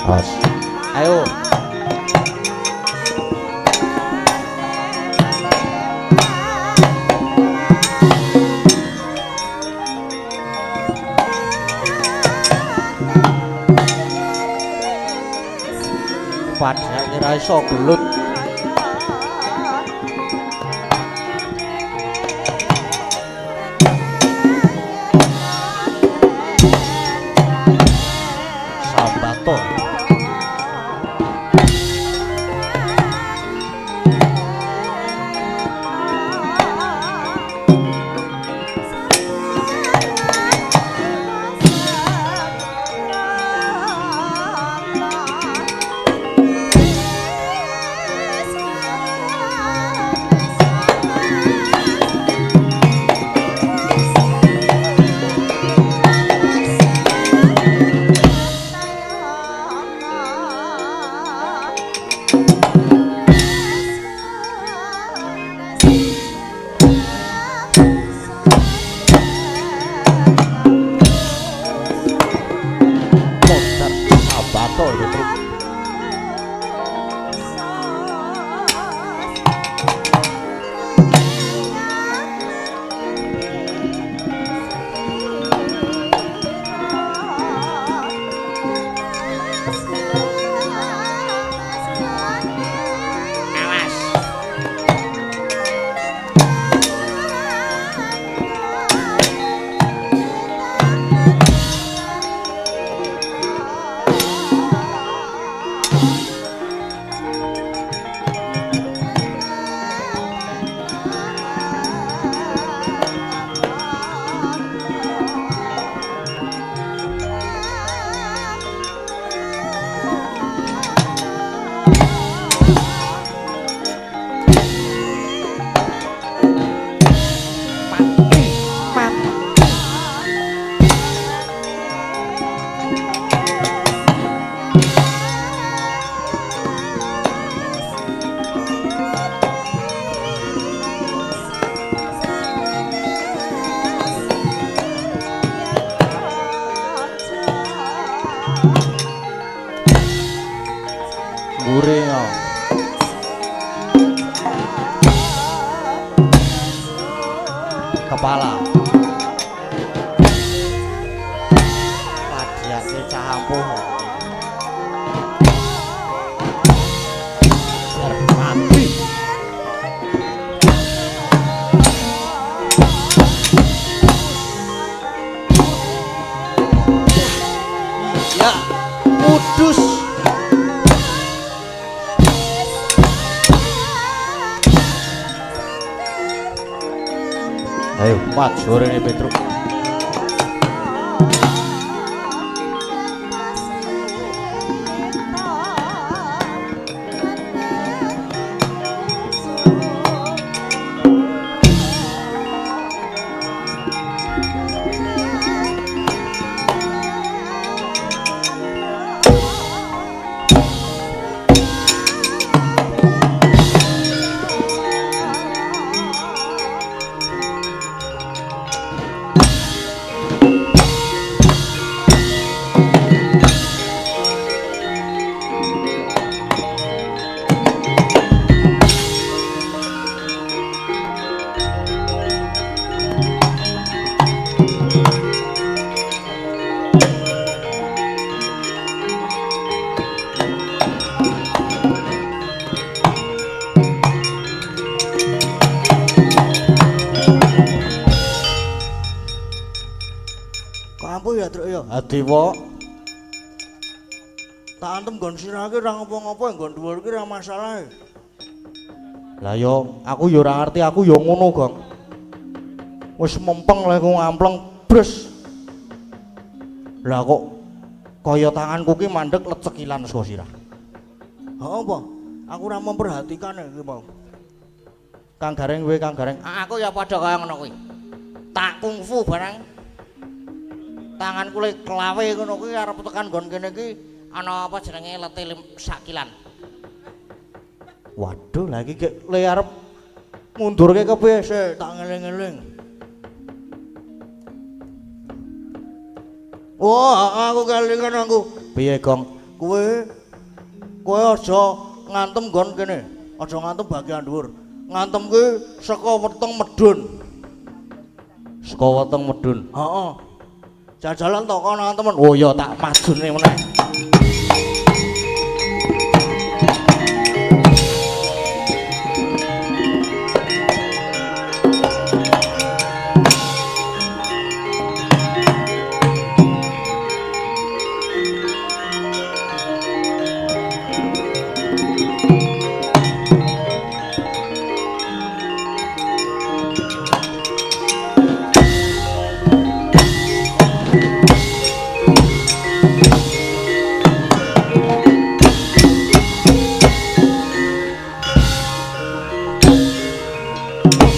Awas. Ayo. Padahal ora iso gelut. Sambato. Kepala. Padhake cah ampuh. Mati. Ya, kudus. Ayo, maju rene Petruk. Ampuh ya, Truk ya. Adiwa. Tak antem nggon sirah iki ora ngopo-ngopo, nggon dhuwur iki ora masalah. Lah yo, aku yo ora ngerti, aku yo ngono, Gong. Wis mempeng lek ngampleng bres. Lah kok kaya tanganku ki mandek lecekilan saka sirah. Ha apa? Aku ora memperhatikan iki mau. Kang Gareng kowe, Kang Gareng. Aku ya padha kaya ngono kuwi. Tak kungfu barang. Tanganku le klawe ngono kuwi arep tekan nggon kene iki ana apa jenenge lete sakilan. Waduh, lah iki gek le arep mundurke kepiye sik tak ngeling-eling. Wah, aku kelingan aku. Piye, Gong? Kowe kowe aja ngantem nggon kene. Aja ngantem bagian dhuwur. Ngantem ki saka weteng medhun. Saka weteng medhun. Heeh. Jajalan to kono ngantem. Oh iya, tak majune meneh.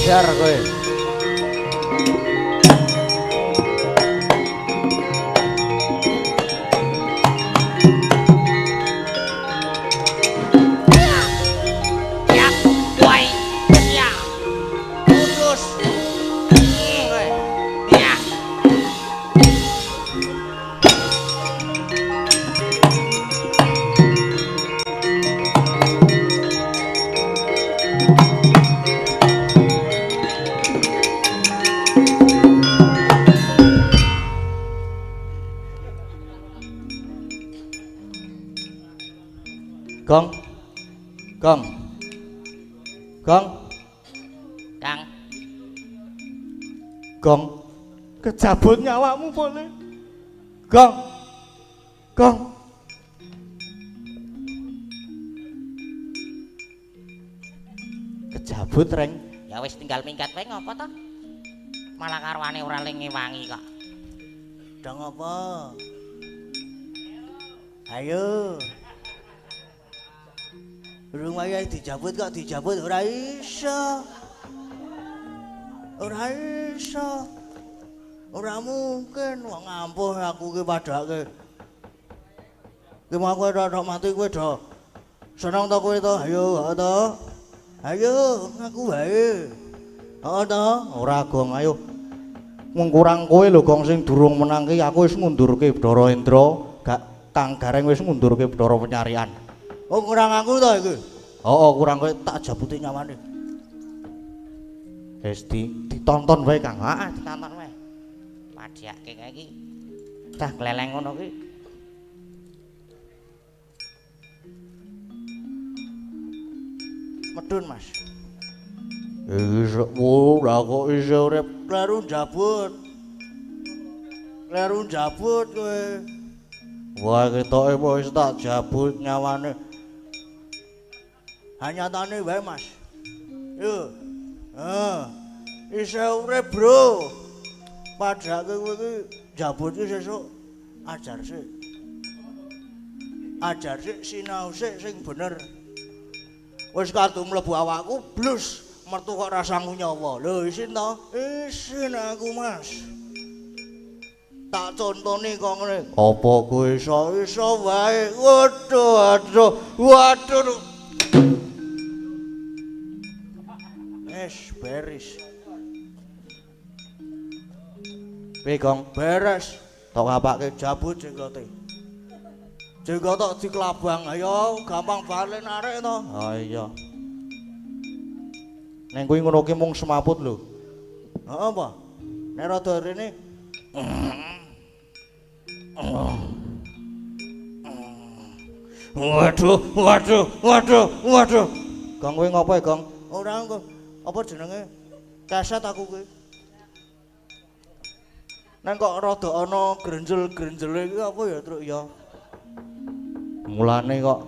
Jar kowe. Ya, woi, ya. Putus. Ya. Gong. Gong. Gong. Kang, Gong. Kejabut nyawamu boleh. Gong. Gong. Kejabut reng. Ya wis tinggal minggat wae ngopo to? Malah karwane ora ling ngewangi kok. Dong apa? Ayo. Durung wayahe dijabut kok dijabut ora iso. Ora iso. Ora mungkin wong ampuh aku ki padhake. Ki mau kowe ora mati kowe do. Seneng to kowe to? Ayo, to. Ayo ngaku wae. Heeh to? Ora, Gong, ayo. Mung kurang kowe lho, Gong, sing durung menang ki aku wis ngundurke Bathara Indra, gak Kang Gareng wis ngundurke Bathara Penyarian. Oh, kurang aku to iki? Heeh, kurang kowe tak jabuti nyawane. Wis ditonton wae, Kang. Heeh, ditonton wae. Padhake kae iki. Dah gleleng ngono ki. Medun, Mas. Iso ora kok iso urip. Kleru njabut. Kleru njabut kowe. Wah, ketoke wis tak jabut nyawane. Hanyatane wae, Mas. Yo. Heeh. Isih urip, Bro. Padhake kowe iki njabut ki sesuk ajar sik. Ajar sik sinau sik sing bener. Wis kadung mlebu awakku blus metu kok rasangu nyawa. Lho isin to? Isin aku, Mas. Tak contone kok ngene. Apa kowe iso? Iso wae. Waduh, waduh, waduh. Es beres. Piye, Gong? Beres. Tok ngapake jabut jenggote. Jenggot tok diklabang. Ayo gampang balen arek to. Ha iya. Neng kuwi ngono ki mung semaput lho. Heeh apa? Nek rada rene. Waduh, waduh, waduh, waduh. Gong kowe ngopo ya, Gong? Ora engko. Apa jenenge? Keset aku kuwi. Neng kok rada ana grenjel-grenjele iki apa ya, Truk ya? Mulane kok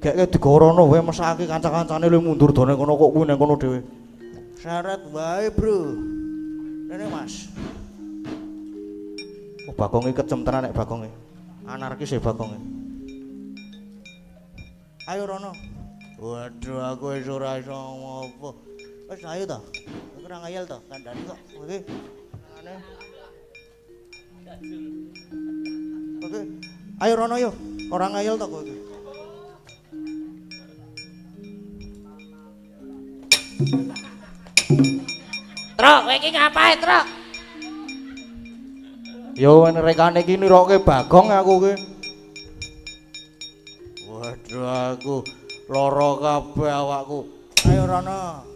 gek digorono wae mesake kanca-kancane lu mundur done kono kok kuwi nang kono dhewe. Syarat wae, Bro. Rene, Mas. Oh, Bagonge kejem tenan nek Bagonge. Anarkis e Bagonge. Ayo rono. Waduh, aku wis ora iso ngopo. Wis ayo to. Aku ora ngayal to, kandhane kok. Oke. Aneh. Oke. Ayo rono yo. Ora ngayal to kowe iki. Truk, kowe iki ngapain, Truk? Ya rekane iki niroke Bagong aku ki. Waduh aku lara kabeh awakku. Ayo rono.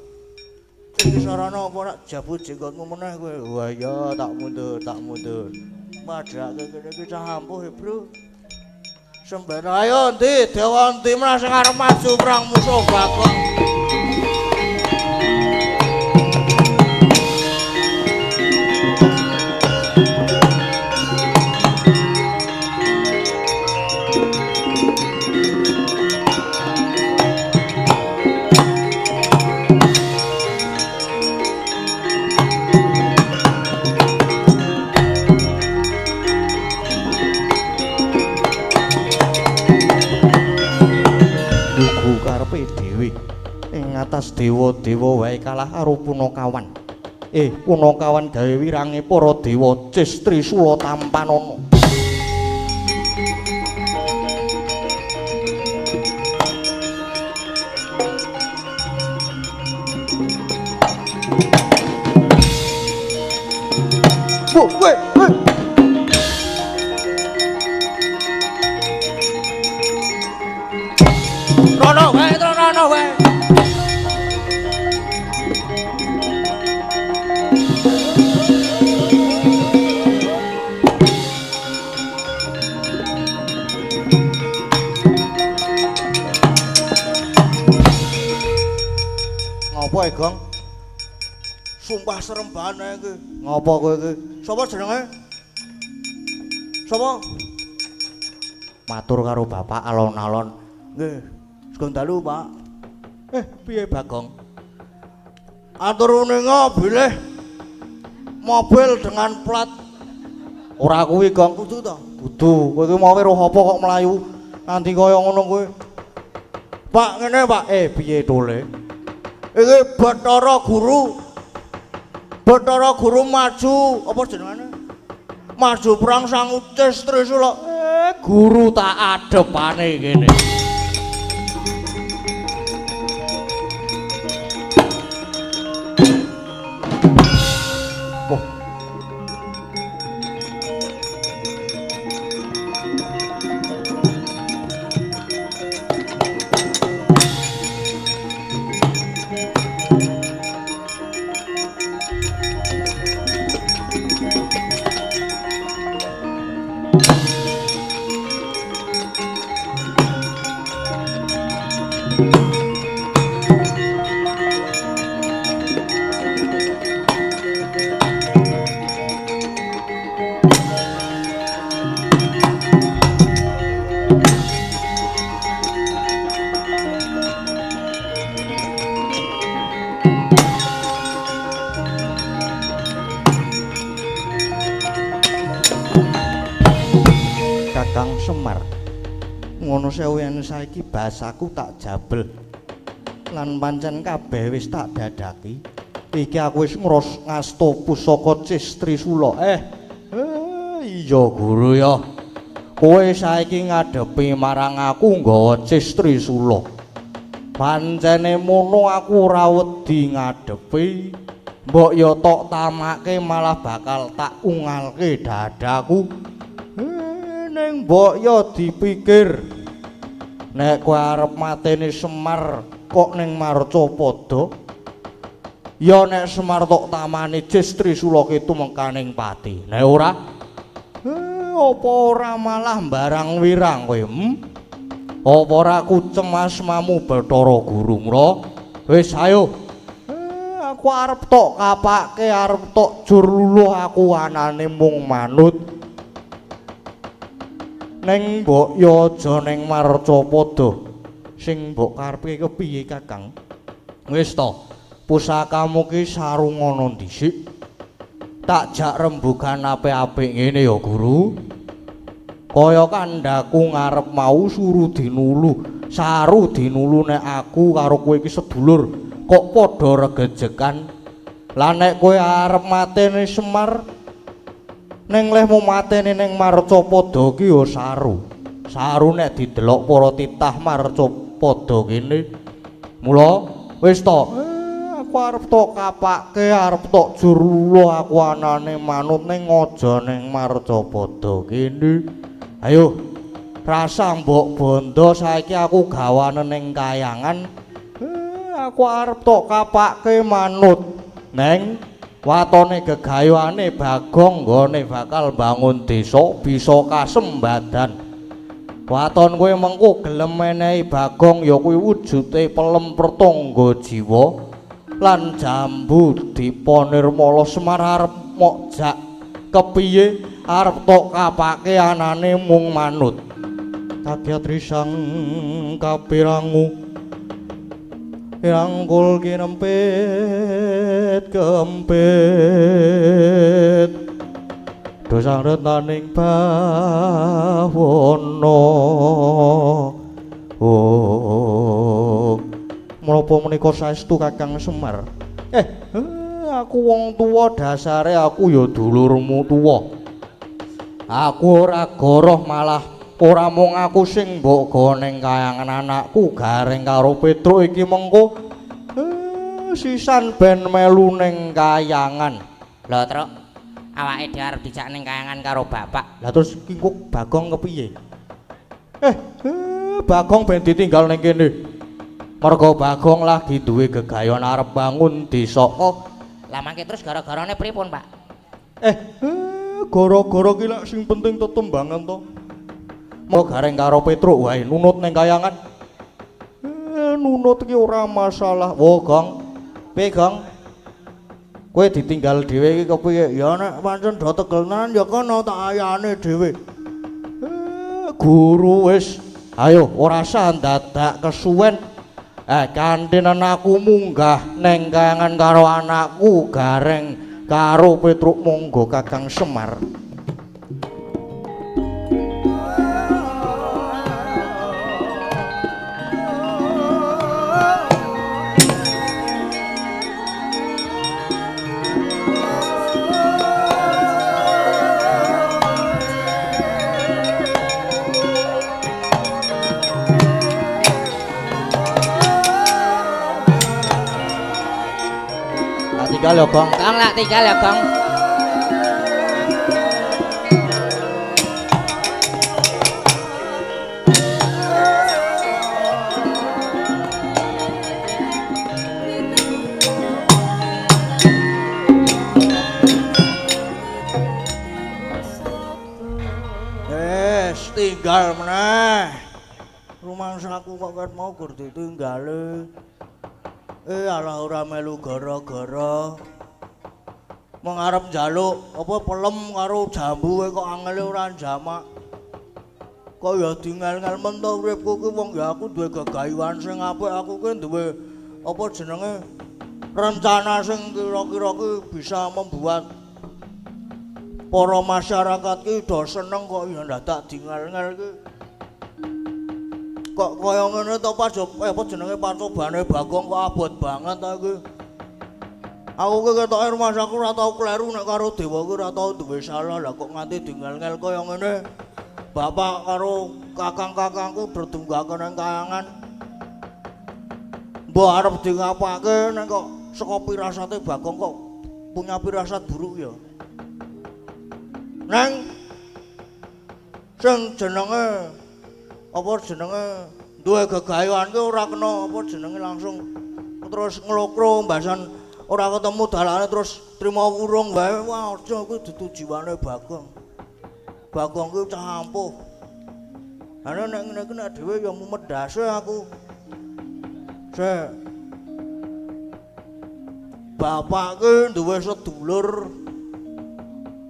Iki sarana apa ora jabut jenggotmu meneh kowe. Wah ya tak mundur, tak mundur. Madhake kene iki cah ampuh e, Bro. Sembara ayo endi dewa endi meneh sing arep maju perang musuh Bagong. Atas dewa-dewa wae kalah karo punakawan. Punakawan gawe wirange para dewa Cis Trisula tampanana. Woi, woi. Rono wae, rono wae. Ngopo e, Gong? Sumpah serem banget iki. Ngopo kowe iki? Sapa jenenge? Sapa? Matur karo bapak alon-alon. Nggih. Sugeng dalu, Pak. Piye Bagong? Atur uninga bilih mobil dengan plat ora kuwi, Gong. Kudu to? Kudu. Kowe iki mau weruh apa kok mlayu nganti kaya ngono kowe? Pak, ngene, Pak. Piye tole? Iki Bathara Guru. Bathara Guru maju apa jenengane? Maju perang sang Ucis Trisula. Guru tak adepane kene. Wah. Kakang Semar, ngono sewu yen saiki bahasaku tak jabel lan pancen kabeh wis tak dadaki. Iki aku wis ngros ngasta pusaka Cis Trisula. Iya guru ya. Kowe saiki ngadepi marang aku nggawa Cis Trisula. Pancene mono aku ora wedi ngadepi. Mbok ya tok tamake malah bakal tak ungalke dadaku. Ning mbok ya dipikir nek kowe arep mateni Semar kok ning Marcapada ya nek Semar tok tamani Cis Trisula ki tumekaning pati. Nek ora apa ora malah barang wirang kowe? Apa ora kucem asmamu Bathara Guru? Mula wis ayo. Aku arep tok kapake, arep tok jur luluh aku anane mung manut. Neng mbok ya aja ning Marcapada. Sing mbok karepe kepiye Kakang? Wis to, pusakamu ki sarungana dhisik. Tak jak rembugan apik-apik ngene ya Guru. Kaya kandhaku ngarep mau suru dinulu, saru dinulu nek aku karo kowe iki sedulur kok padha regejekan. Lah nek kowe arep mateni Semar ning lehmu mateni ning Marcapada ki ya saru. Saru nek didelok para titah Marcapada kene. Mula wis to, Aku arep tok kapake, arep tok jurula aku anane manut ning aja ning Marcapada kene. Ayo, rasa mbok bondo saiki aku gawane ning kayangan. Aku arep tok kapake manut. Neng watone gegayuhane Bagong nggone bakal bangun desa bisa kasembadan. Waton kowe mengko gelem menehi Bagong ya kuwi wujude pelem pertangga jiwa lan jambu dipa nirmala. Semar arep mok jak kepiye arep tok kapake anane mung manut. Kagyat risang kapirangu rangkul kinempit kempit dosang retaning bawana. Oh, menapa menika saestu Kakang Semar? Aku wong tuwa dasare aku ya dulurmu tuwa. Aku ora goroh malah ora mung aku sing mbok gawa ning kayangan anakku Gareng karo Petruk iki mengko sisan ben melu ning kayangan. Lho, Truk, awake dhewe arep dijak ning kayangan karo bapak. Lah terus ki kok Bagong kepiye? Bagong ben ditinggal ning kene. Mergo Bagong lagi duwe gegayon arep bangun desa. Oh, lah mangke terus gara-garane pripun, Pak? Gara-gara ki lak sing penting tetembangan to. Mau Gareng karo Petruk wae nunut ning kayangan. Nunut ki ora masalah. Wo, Gong. Piye, Gong? Kowe ditinggal dhewe iki kepiye? Ya nek pancen do tegelnan ya kono tak ayane dhewe. Guru wis, ayo ora usah dadak kesuwen. Kantinen aku munggah ning kayangan karo anakku Gareng karo Petruk. Monggo Kakang Semar. Tinggal ya, Gong. Gong lak tinggal ya, Gong. Wes, tinggal meneh. Rumangsaku kok ket mau gur ditinggale. Alah ora melu gara-gara. Mung arep njaluk apa pelem karo jambu kowe kok angele ora njamak. Kok ya dingel-ngel men to uripku ki wong ya aku duwe gegayuhan sing apik, aku ki duwe apa jenenge rencana sing kira-kira ki bisa membuat para masyarakat ki do seneng kok ya ndadak dingel-ngel ki. Kok kaya ngene to Pak, apa jenenge pacobane Bagong kok abot banget ta iki. Aku ki ketoke rumangsaku ora tau kleru nek karo dewa ki ora tau duwe salah, lah kok nganti dingel-ngel kaya ngene. Bapak karo kakang-kakangku derdunggake nang kayangan. Mbok arep di ngapake nek kok saka pirasate Bagong kok punya pirasat buruk ya. Neng sing jenenge apa jenenge duwe gegayuhan ki ora kena apa jenenge langsung terus nglokro mbasan ora ketemu dalane terus trima wurung wae. Wah, aja kuwi dudu jiwane Bagong. Bagong kuwi cah ampuh. Ana nek ngene iki nek dhewe ya mumet ndase aku. Sik. Bapak ki duwe sedulur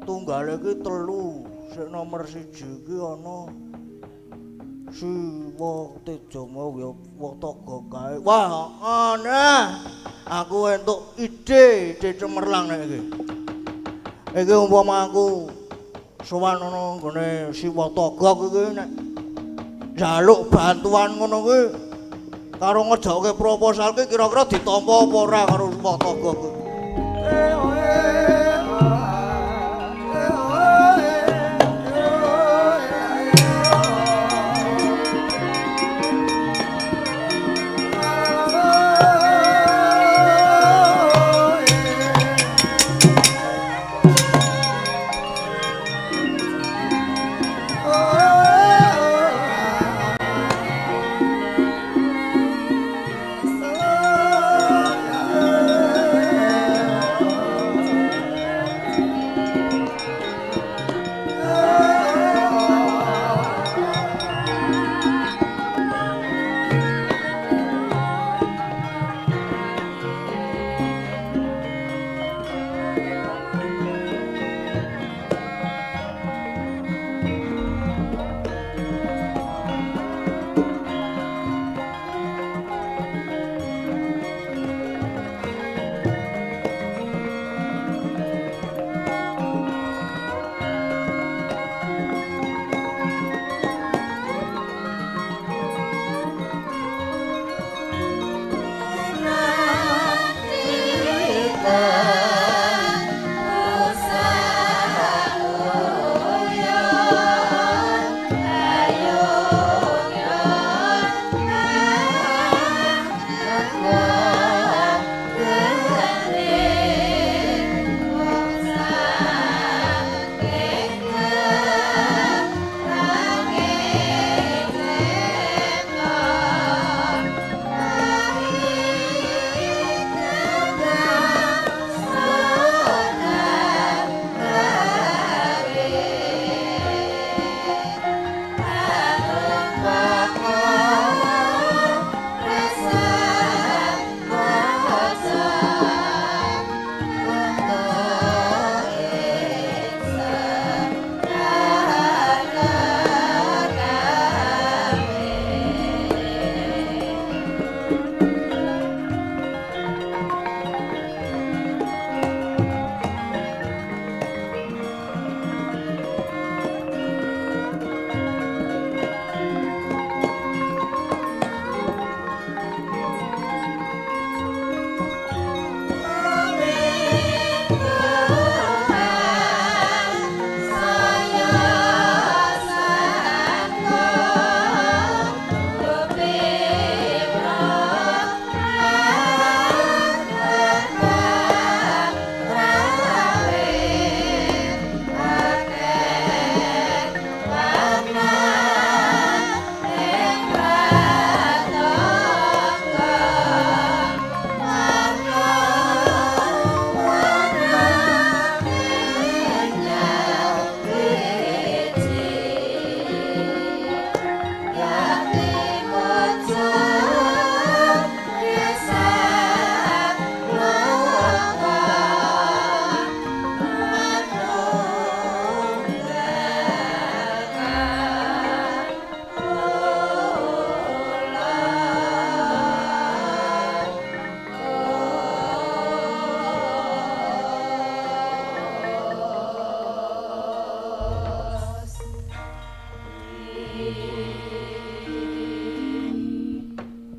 tunggale ki telu, sik nomor 1 ki ana Siwa Tejamaya Wataga kae. Wah, aneh. Aku entuk ide, ide cemerlang nek iki. Iki umpama aku sowan ana nggone Siwa Taga iki nek njaluk bantuan ngono kuwi karo ngejokke proposal ki kira-kira ditampa apa ora karo Siwa Taga kuwi.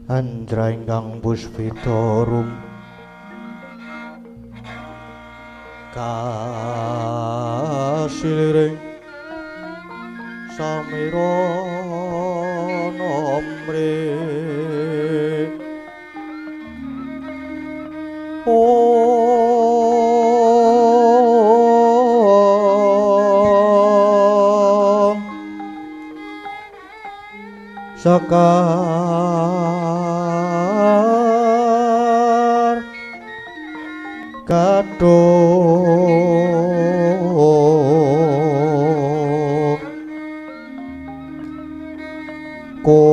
Andra ingkang puspita rum kasiliring samira nomre om sekar kadung ko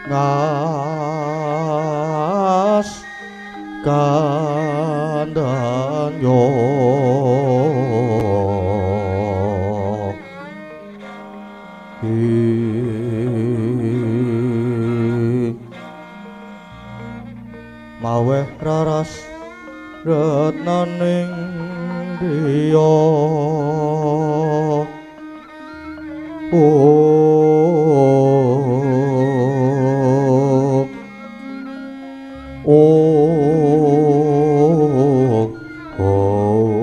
ngas kandhanyo maweh raras retnaning diya om om om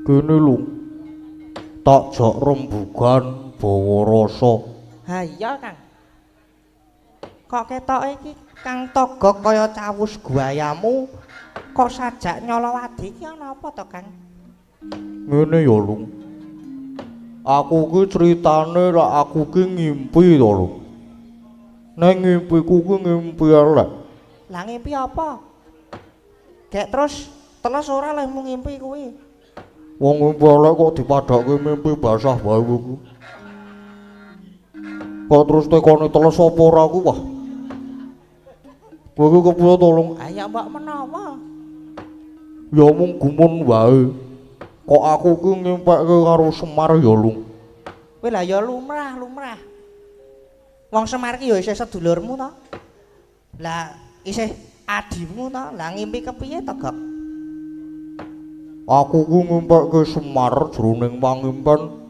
Kene lho tak jak rembugan bawa rasa. Ha iya, Kang. Kok ketoke iki Kang Togok kaya cawus guayamu kok sajak nyolowadi iki ana apa to, Kang? Ngene ya, Lung. Aku ki critane lak aku ki ngimpi to, Lung. Ning ngimpiku ki ngimpi elek. Lah ngimpi apa? Gek terus teles ora lehmu ngimpi kuwi? Wong ngimpi elek kok dipadhake mimpi basah wae kuwi. Kok terus tekone teles apa ora ku, wah. Kowe iki kepiye to, Lung? Ha ya mbok menawa. Ya mung gumun wae. Kok aku ki ngimpekke karo Semar ya, Lung. Kowe lah ya lumrah, lumrah. Wong Semar ki ya isih sedulurmu to. Lah isih adimu to. Lah ngimpi kepiye to, Gok? Aku ku ngimpekke Semar jroning pangimpen.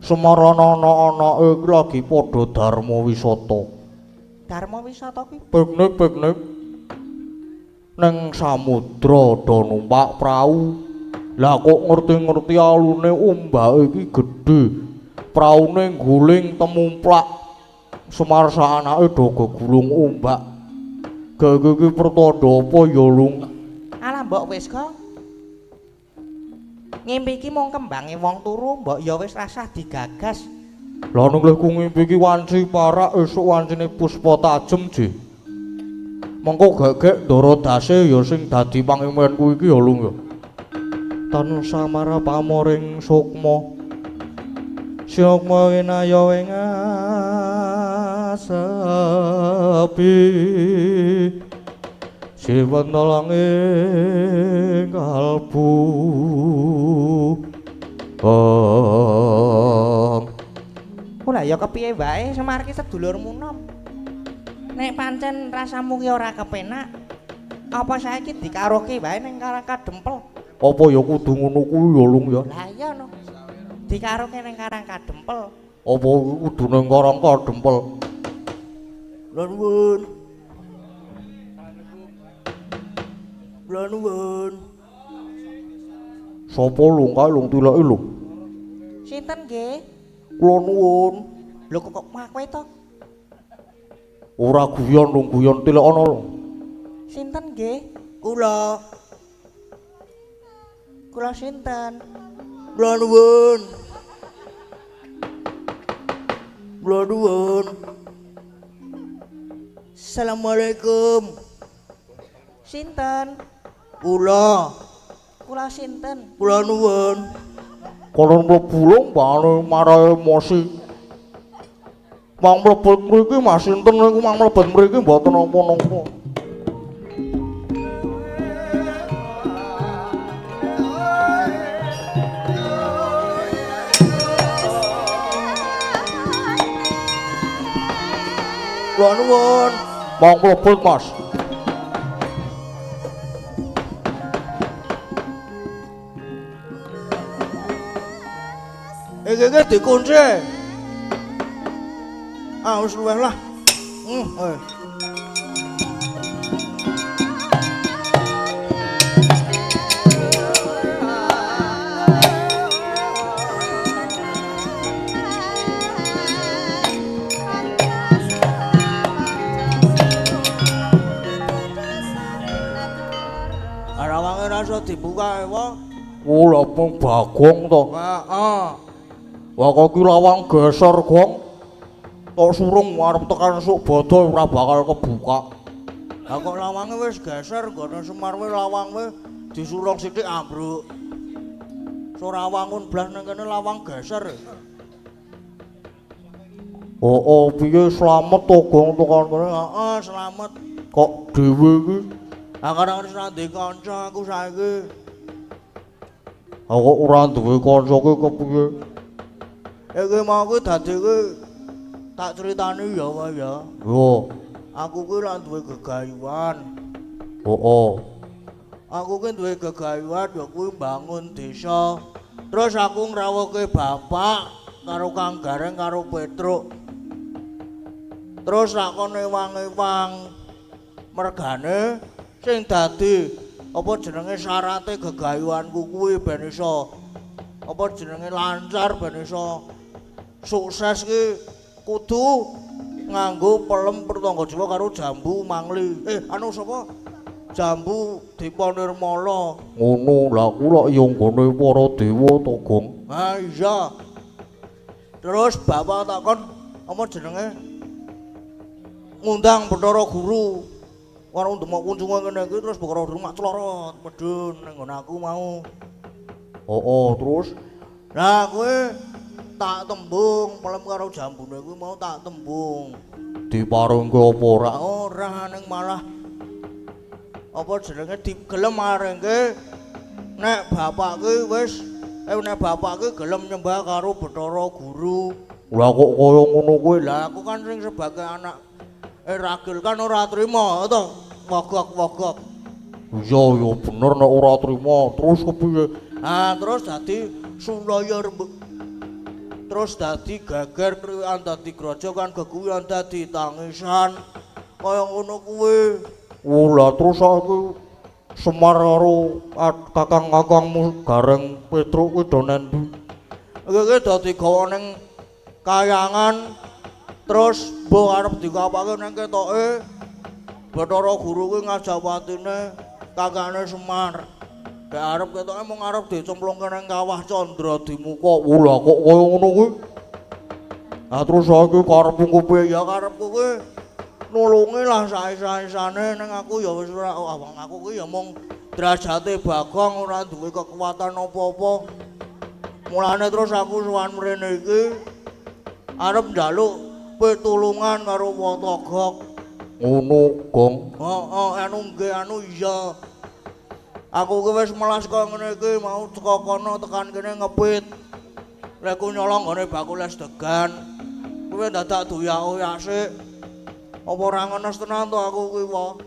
Semar ana anak-anake iki lagi padha dharma wisata. Dharma wisata ki piknik-piknik ning samudra do numpak prau. Lah kok ngerti-ngerti alune ombake iki gedhe. Praune guling temumplak. Semar sak anake do gegulung ombak. Gek iki pertanda apa ya, Lung? Alah mbok wis, Gong. Ngimpi iki mung kembange wong turu, mbok ya wis rasah digagas. Lah ning lehku ngimpi iki wanci parak esuk wancine puspa tajem, Ji. Mengko gek-gek ndara dase ya sing dadi pangimpenku iki ya, Lung ya. Tan samara pamoring sukma. Sukma winaya ing asepi. Siwentha ing kalbu. Ora ya kepiye wae Semar ki sedulurmu nom. Nek pancen rasamu ki ora kepenak, apa saiki dikaroke wae ning Karang Kadempel? Apa ya kudu ngono kuwi ya, Lung ya? Lah iya no. Dikaroke ning Karang Kadempel. Apa kudu ning Karang Kadempel? Kula nuwun. Kula nuwun. Sapa lho kae lung tileke lho? Sinten nggih? Kula nuwun. Lho kok kowe to? Ora guyon lho, guyon tilek ana lho. Sinten nggih? Kula. Kula sinten? Kula nuwun. Kula nuwun. Assalamualaikum. Sinten? Kula. Kula sinten? Kula nuwun. Kono mlebu lho mbane marah emosi. Mang mlebet mriki Mas sinten niku mang mlebet mriki mboten napa-napa. Kula nuwun. Mong mlebet, Mas. Iki iki dikunci. Ah wis luweh lah. Lawange ora iso dibuka wae. Oh, lha pung Bagong to. Heeh. Wah kok ki lawang geser, Gong. Tok surung arep tekan esuk bodho ora bakal kebuka. Lah kok lawange wis geser nggone Semar wae lawang wae disurung sithik ambruk. Ora wangun blas nang kene lawang geser. Oh, oh piye slamet to, Gong, tekan kene? Heeh, slamet. Kok dhewe iki? Lah kadang wis ora duwe kanca aku saiki. Lah kok ora duwe kanca ki kepiye? Iki mau kuwi dadi kuwi tak critani ya wae ya. Yo, aku kuwi ora duwe gegayuhan. Heeh. Aku kuwi duwe gegayuhan ya kuwi mbangun desa. Terus aku ngrawuhke bapak karo Kang Gareng karo Petruk. Terus lakon ewang-ewang mergane sing dadi apa jenenge syarate gegayuhanku kuwi ben iso apa jenenge lancar ben iso sukses ki kudu nganggo pelem pertangga jiwa karo jambu mangli. Anu sapa? Jambu Dipa Nirmala. Ngono, lha ku lak ya nggone para dewa to, Gong. Ha iya. Terus bapak takon apa jenenge ngundang Bathara Guru. Karo ndemok kunjungan ngene iki terus Bathara Guru mak clorot medhun ning nggon aku mau. Heeh, terus lah kowe tak tembung pelem karo jambune kuwi mau tak tembung. Diparengke apa ora? Ora, ning malah apa jenenge digelem marengke nek bapak ki wis nek bapak ki gelem nyembah karo Bathara Guru. Lah kok kaya ngono kuwi? Lah aku kan sing sebagai anak ragil kan ora trima to, wogok-wogok. Iya ya bener nek ora trima. Terus kepiye? Ah terus dadi sulaya rembug. Terus dadi geger kriwikan dadi grojogan geguyan dadi tangisan. Kaya ngono kuwi. Oh lah terus aku Semar karo kakang-kakangmu Gareng Petruk kuwi do nendi? Iki dadi gawa ning kayangan. Terus mbok arep dikapake ning ketoke Bathara Guru kuwi ngajawatine kakane Semar. Dek arep ketoke mung arep dicemplungke ning kawah Candra Dimuka. Oh lah kok kaya ngono kuwi? Lah terus saiki karepmu piye? Ya karepku kuwi nulungi lah saisa-isane ning aku ya wis ora awang aku kuwi ya mung derajate Bagong ora duwe kekuatan apa-apa. Mulane terus aku sowan mrene iki arep njaluk pitulungan karo Watogok. Ngono, Gong. Heeh, anu nggih anu iya. Aku ki wis melas kaya ngene iki mau teko kono tekan kene ngepit. Lek ku nyolong nggone bakul es degan. Kuwi dadak doyak-oyak sik. Apa ora ngenes tenan to aku kuwi wae.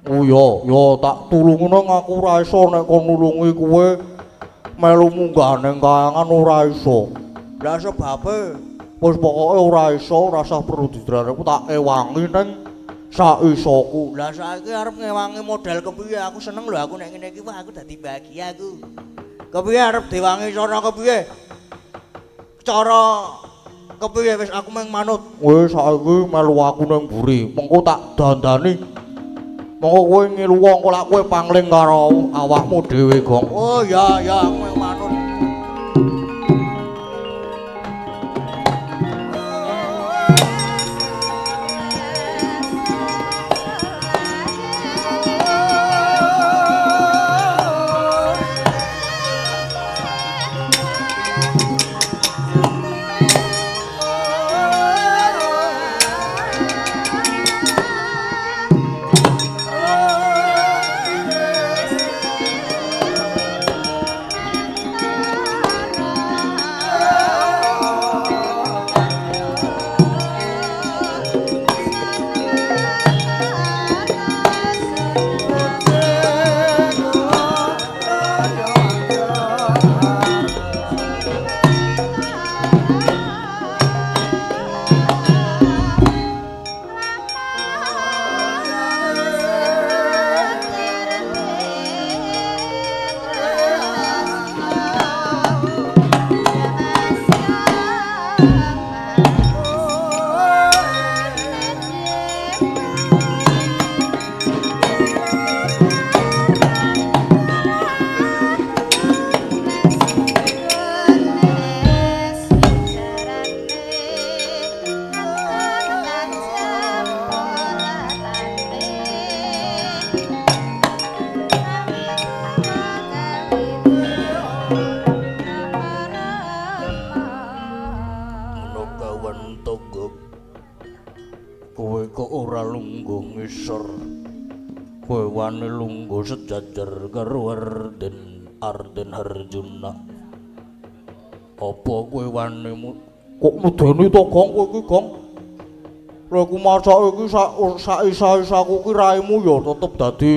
Oh ya, ya tak tulungi nang aku ora iso nek kon nulungi kowe melu munggah ning kayangan ora iso. Lah sebabe wis pokoke ora iso, ora usah perlu didrarep, tak ewangi ning saisoku. Lah saiki arep ngewangi model kepiye? Aku seneng lho aku nek ngene iki, wah aku dadi bahagia aku. Kepiye arep diwangi cara kepiye? Cara kepiye wis aku mung manut. Wis saiki melu aku ning mburi, mengko tak dandani. Mengko kowe ngilu wong kok lak kowe pangling karo awakmu dhewe, Gong. Oh ya ya aku mung manut. ngisor. Kowe wani lungguh sejajar karo Arden Arjuna. Apa kowe wani kok medeni to, Gong, kowe iki, Gong? Lha iku masak iki sak isa-isaku ki raimu ya tetep dadi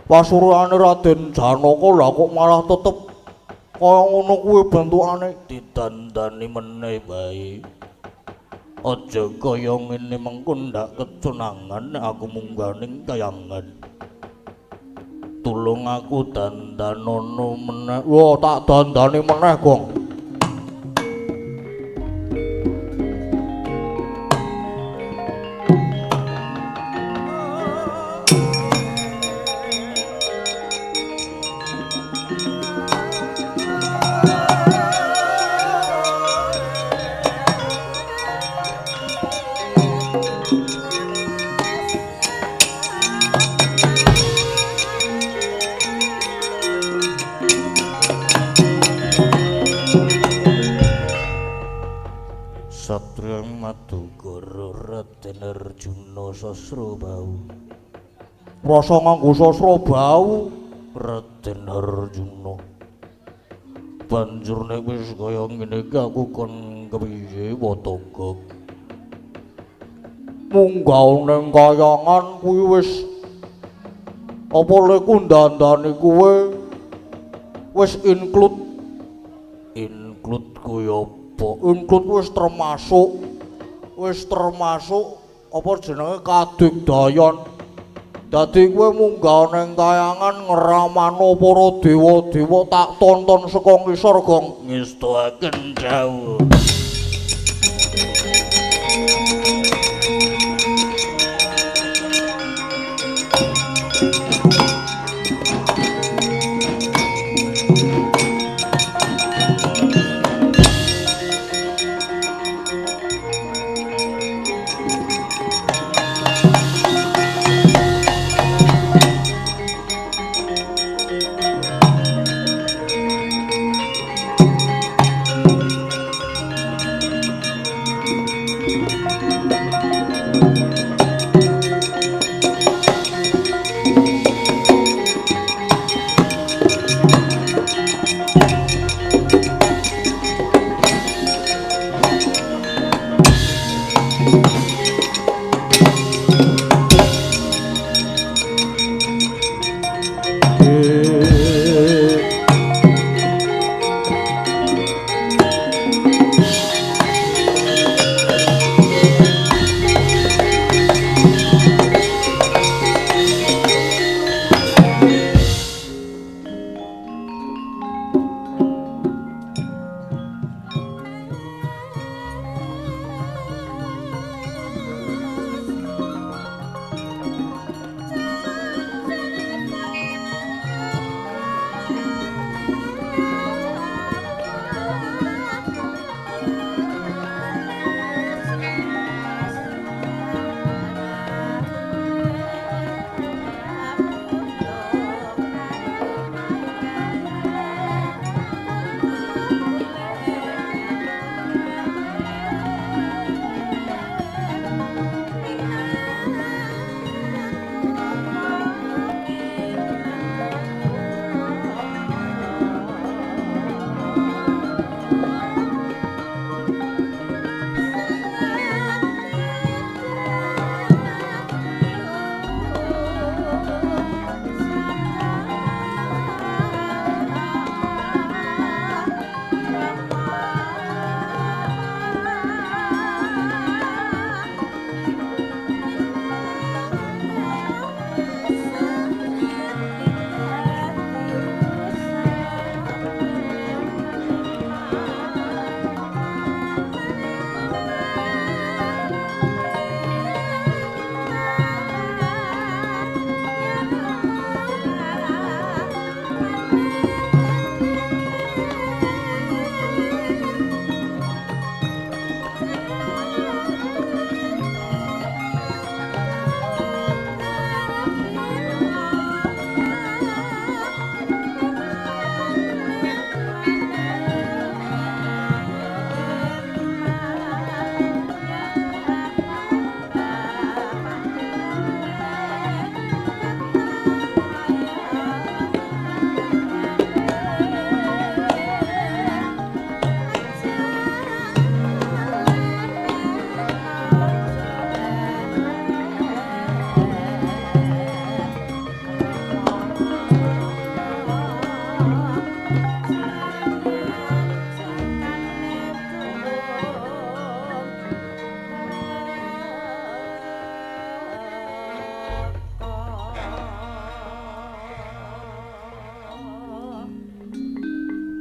pasuruane Raden Janaka, lah kok malah tetep kaya ngono kuwi bentukane. Didandani meneh bae. Aja kaya ngene mengko ndak keconangan nek aku munggah ning kayangan. Tulung aku dandanono meneh. Wah, tak dandani meneh, Gong. Satria Madukara Raden Arjuna Sasrabahu. Rasa nganggo Sasrabahu Raden Arjuna. Banjur nek wis kaya ngene iki aku kon kepiye Wataka? Munggah ning kayangan kuwi wis apa leku ndandani kuwe wis include. Include kuwi apa? Include wis termasuk apa jenenge kadigdayan. Dadi kowe munggah ning kayangan ngramano para dewa-dewa tak tonton saka ngisor, Gong. Ngestuaken dawuh.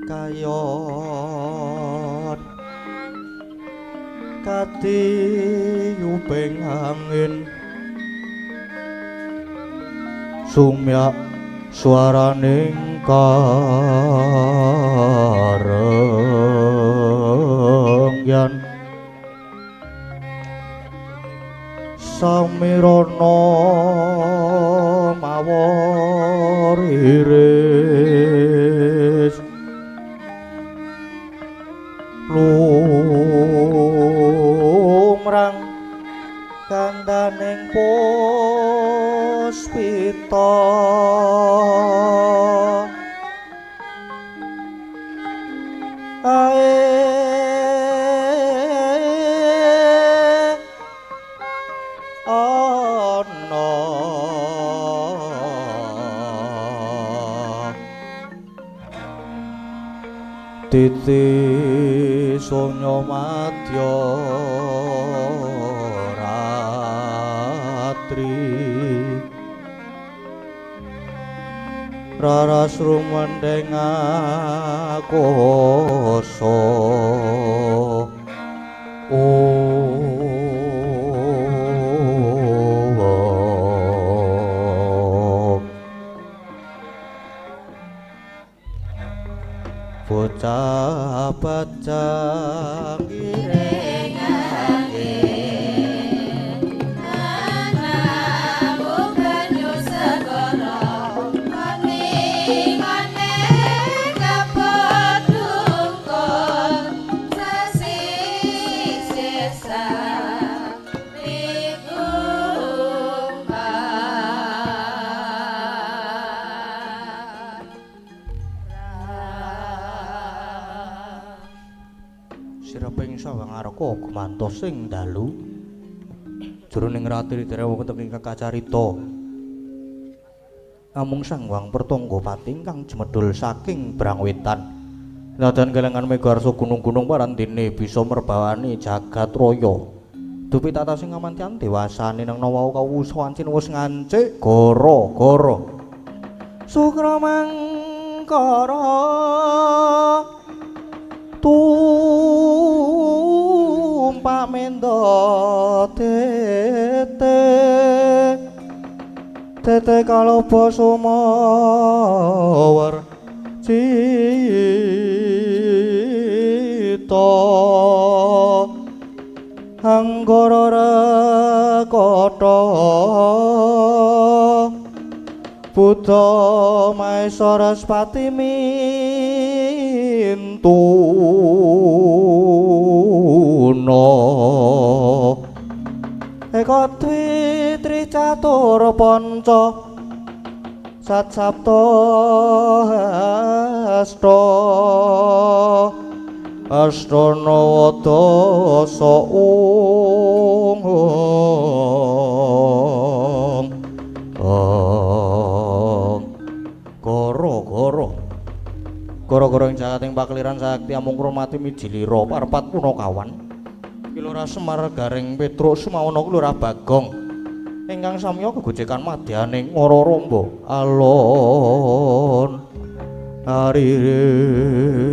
Kayon katiyuping angin sumyak swaraning karengyan samirana mawar iris lumrang kandaning puspita ae ana titi sonya madya ratri raras rumendheng akoso bocah bajang iringake anamu banyu segara ngene kapedungkon sesi sesa Sireping sawangarka gumantos ing dalu jroning ratri derewa wonten ing kacarita namung Sang Hyang Pertangga Pati ingkang jemedul saking Brangwetan nadan kelengan mega arsa gunung-gunung parandene bisa merbawani jagat raya dupi tata sing ngamantian dewasane nang wau kawusa wancin wis ngancik gara-gara sukra mangkara tumpak mendo tete tete kaloba sumawar cita anggara rekata Buddha Maesa Respati mintuna eka dwi tri catur panca sat sapta asta asta nawa dasa ung goro-goro goro-goro ing jagating pakeliran sakti amung kromati mijilira parpat punakawan Kilura Semar Gareng Petruk Sumawana Kilura Bagong ingkang samya gegojekan madyaning Ngararamba alon arire.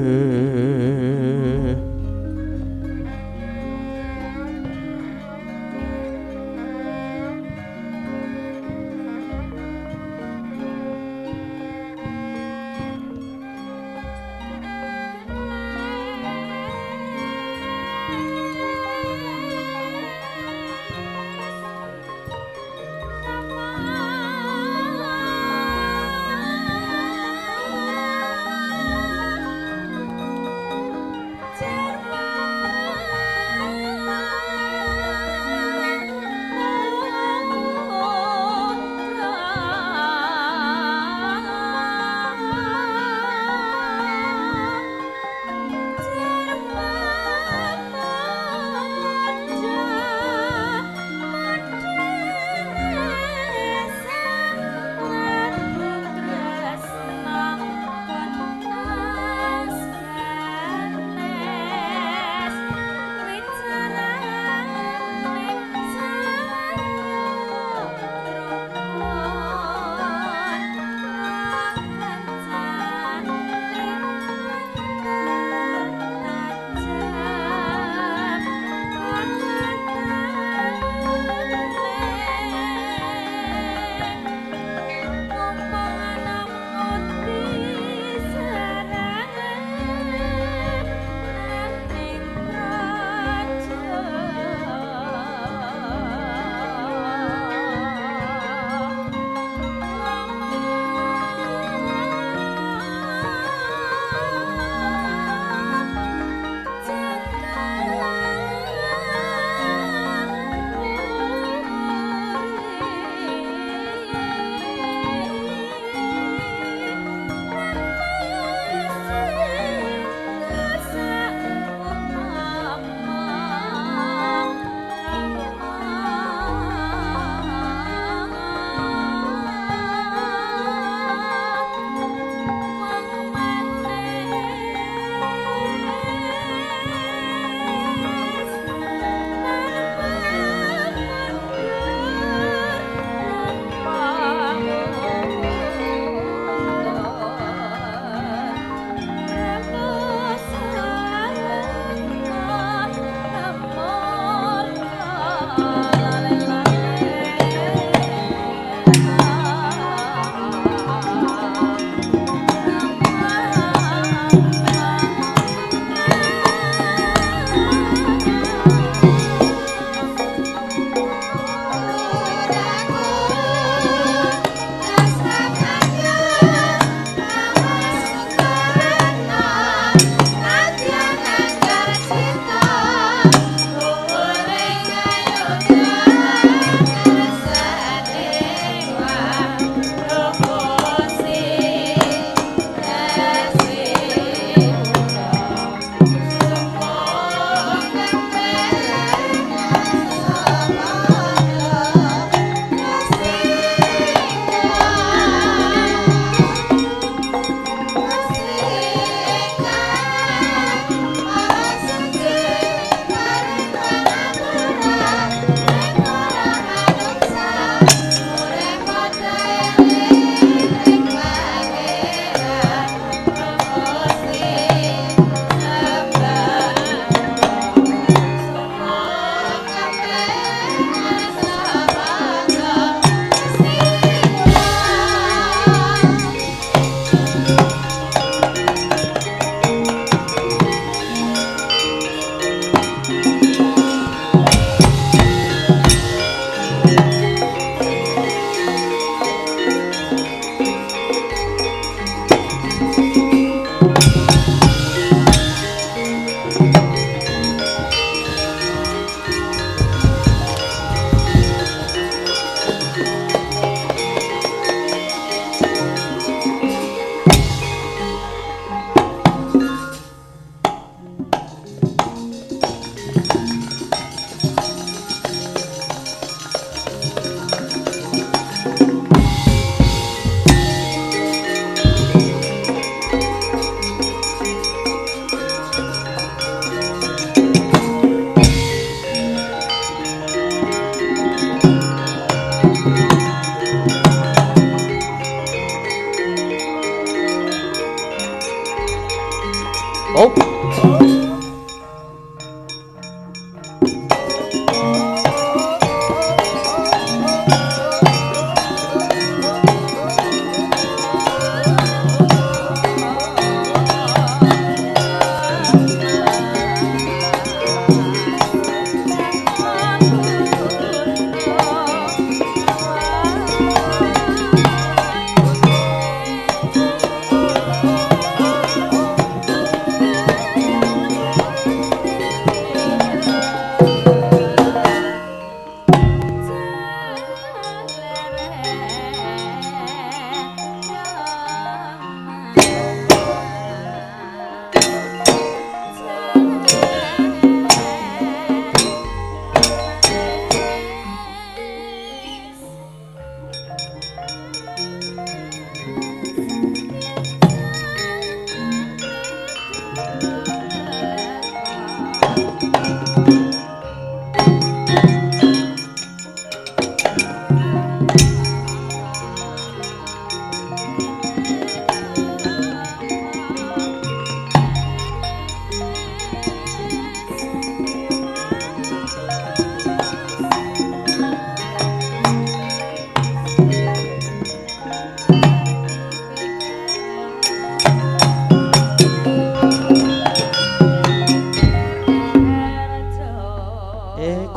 Oh.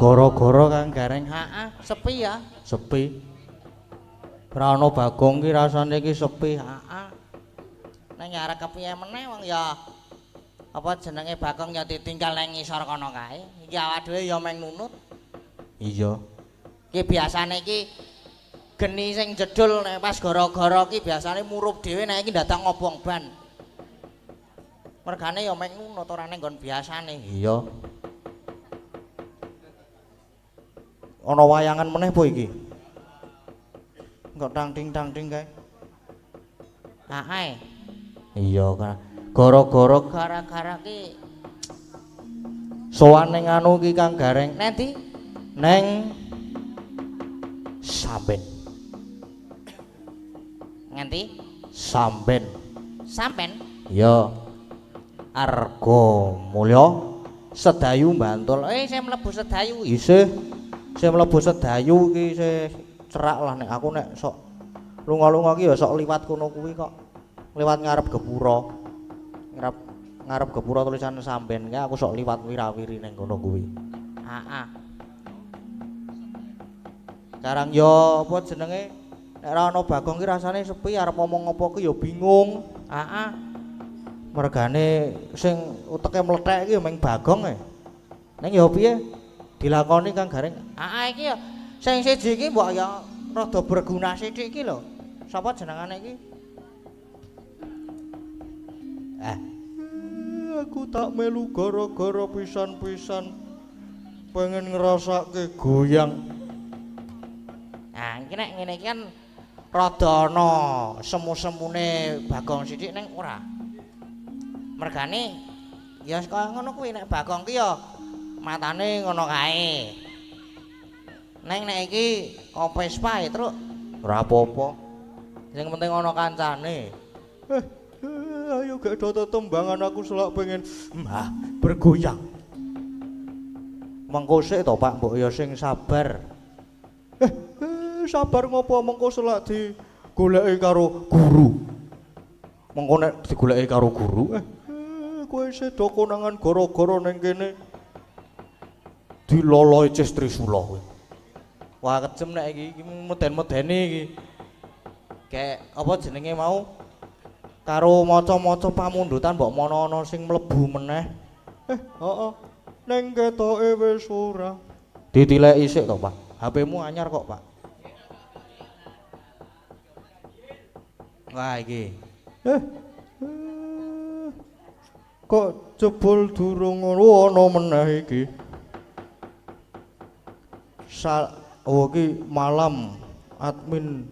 Gara-gara Kang Gareng. Heeh, sepi ya. Sepi. Ora ana Bagong ki rasane ki sepi. Heeh. Nang arep kepiye meneh wong ya apa jenenge Bagong ya ditinggal nang ngisor kono kae. Iki awak dhewe ya meng nunut. Iya. Ki biasane iki geni sing jedul nek pas gara-gara ki biasane murup dhewe nek iki ndadak ngobong ban. Mergane ya meng nunut ora ning nggon biasane. Iya. Ana wayangan meneh po iki? Kok tang-ting-tang-ting kae. Heeh. Iya, gara-gara gara-gara ki sowan ning anu ki Kang Gareng. Nanti neng Samben. Nganti Samben. Samben? Iya. Arga Mulya Sedayu Bantul. Sing mlebu Sedayu. Isih. Sing mlebu Sedayu iki isih cerak lah nek aku nek sok lunga-lunga ki ya sok liwat kono kuwi kok. Liwat ngarep gepura. Ngarep gepura tulisan Samben kae aku sok liwat wirawiri ning kono kuwi. Heeh. Sekarang yo apa jenenge nek ora ana Bagong ki rasane sepi arep ngomong apa ki ya bingung. Heeh. Mergane sing uteke mlethek ki ya mung Bagong e. Ning ya piye dilakoni Kang Gareng. Heeh iki ya sing siji iki mbok ya rada berguna sithik iki lho. Sapa jenengane iki? Aku tak melu gara-gara pisan-pisan pengen ngrasake goyang. Nah, iki nek ngene iki kan rada ana semu-semune Bagong sithik ning ora. Mergane ya kaya ngono kuwi nek Bagong ki ya matane ngono kae. Neng nek iki Vespa e, Truk. Ora apa-apa. Sing penting ana kancane. Ayo gak do tetembangan aku selak pengen bergoyang. Mengko sik to Pak, mbok ya sing sabar. Sabar ngopo mengko selak digoleki karo guru. Mengko nek digoleki karo guru, kowe sedo konangan gara-gara ning kene. Diloloi Cis Trisula kowe. Wah kejem nek iki meden-medeni iki. Kayak apa jenenge mau? Karo maca-maca pamundutan mbok mono ana sing mlebu meneh. Heeh. Ning ketoke wis ora. Ditileki sik to, Pak. HP-mu anyar kok, Pak. Wah iki. Kok jebul durung ana meneh iki. Oh iki malam admin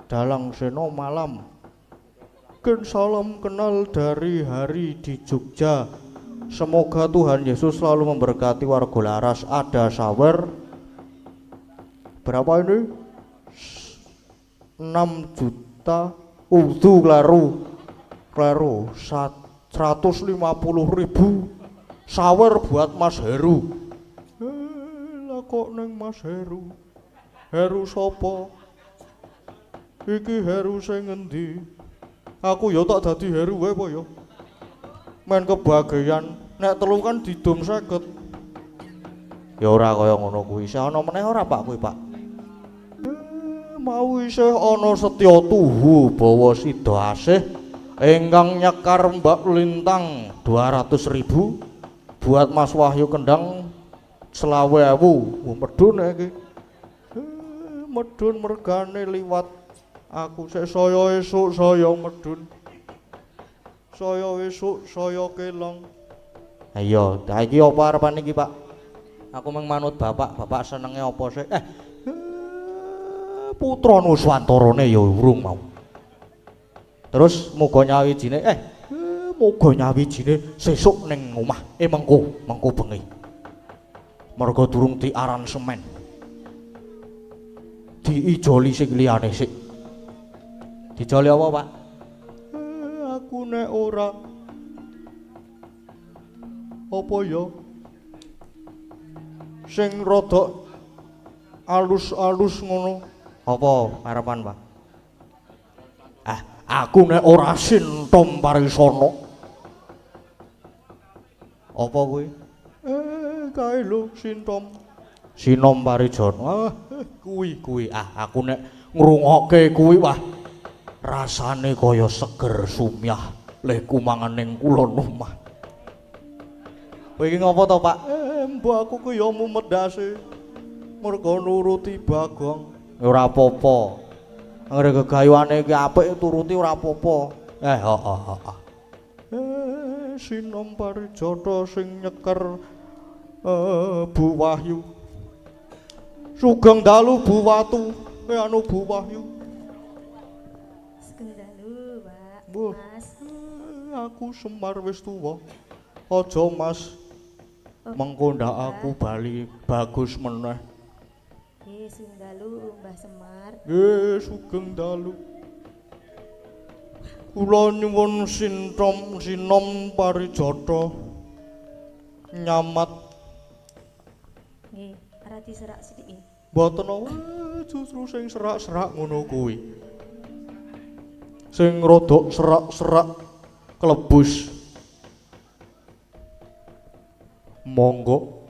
Dalang Seno malam. Ken salam kenal dari hari di Jogja. Semoga Tuhan Yesus selalu memberkati warga Laras. Ada sawer berapa ini? 6 juta. Udu kleru. Kleru 150.000 sawer buat Mas Heru. Lah kok ning Mas Heru? Heru sapa? Iki Heru sing ngendi? Aku ya tak dadi Heru wae apa ya? Men kebagian nek telu kan didum 50. Ya ora kaya ngono kuwi. Isih ana meneh ora Pak kuwi, Pak? Mau isih ana Setya Tuhu bawa sida asih ingkang nyekar Mbak Lintang 200.000 buat Mas Wahyu Kendang 25.000. Medun iki. Medun mergane liwat aku sik saya esuk saya medun. Saya esuk saya kelong. Ayo, ta iki apa arepane iki, Pak? Aku mung manut bapak, bapak senenge apa sih? Putra Nuswantarane ya urung mau. Terus muga nyawijine muga nyawijine sesuk ning omah. Mengko, mengko bengi. Merga durung diaransemen. Diijoli sing liyane sik. Dijoli apa, Pak? Aku nek ora apa ya? Sing rada alus-alus ngono. Apa arepan, Pak? Aku nek ora Sintom Parisana. Apa kuwi? Kae lho Sintom. Sinom Parijana. Kuwi kuwi. Aku nek ngrungokke kuwi wah rasane kaya seger sumyah lehku mangan ning kulon omah. Kowe iki ngopo to, Pak? Mbok aku ku ya mumet ndase. Mergo nuruti Bagong. Ora apa-apa. Anggere gegayuhane iki apik turuti ora apa-apa. Heeh heeh. Sinom Parijata sing nyeker Bu Wahyu. Sugeng dalu Bu Watu, anu Bu Wahyu. Sugeng dalu, Pak. Mas. Aku Semar wis tuwa. Aja Mas. Mengko ndak aku bali bagus meneh. Nggih, sugeng dalu Mbah Semar. Nggih, sugeng dalu. Kula nyuwun Sintom Sinom Parijata nyamat. Nggih, ora diserak sithik nggih. Mboten justru sing serak-serak ngono kuwi. Sing rodok serak-serak klebus. Monggo. Sing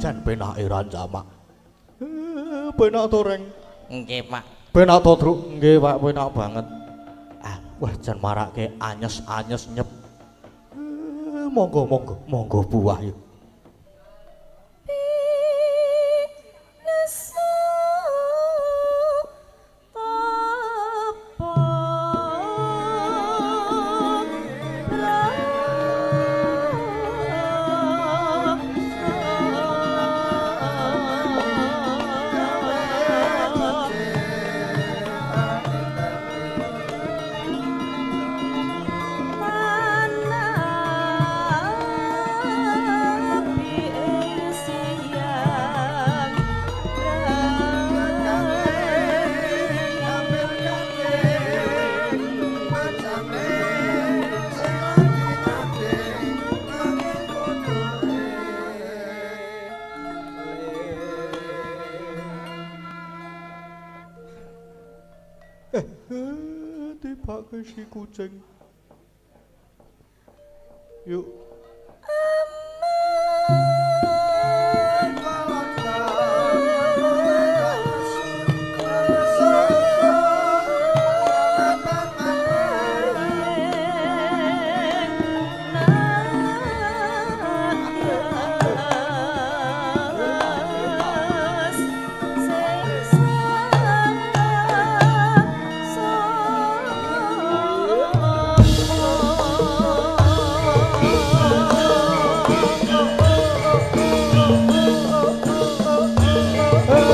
Jan penake ra jamak. Penak to, Reng. Nggih, Pak. Penak to, Truk? Nggih, Pak, penak banget. Ah, wah jan marake anyes-anyes nyep. Monggo, monggo, monggo buah yuk. Tibake si kucing. Yuk.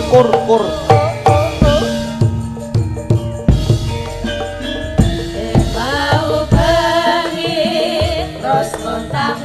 Kur kur. Bau bengi terus kontang.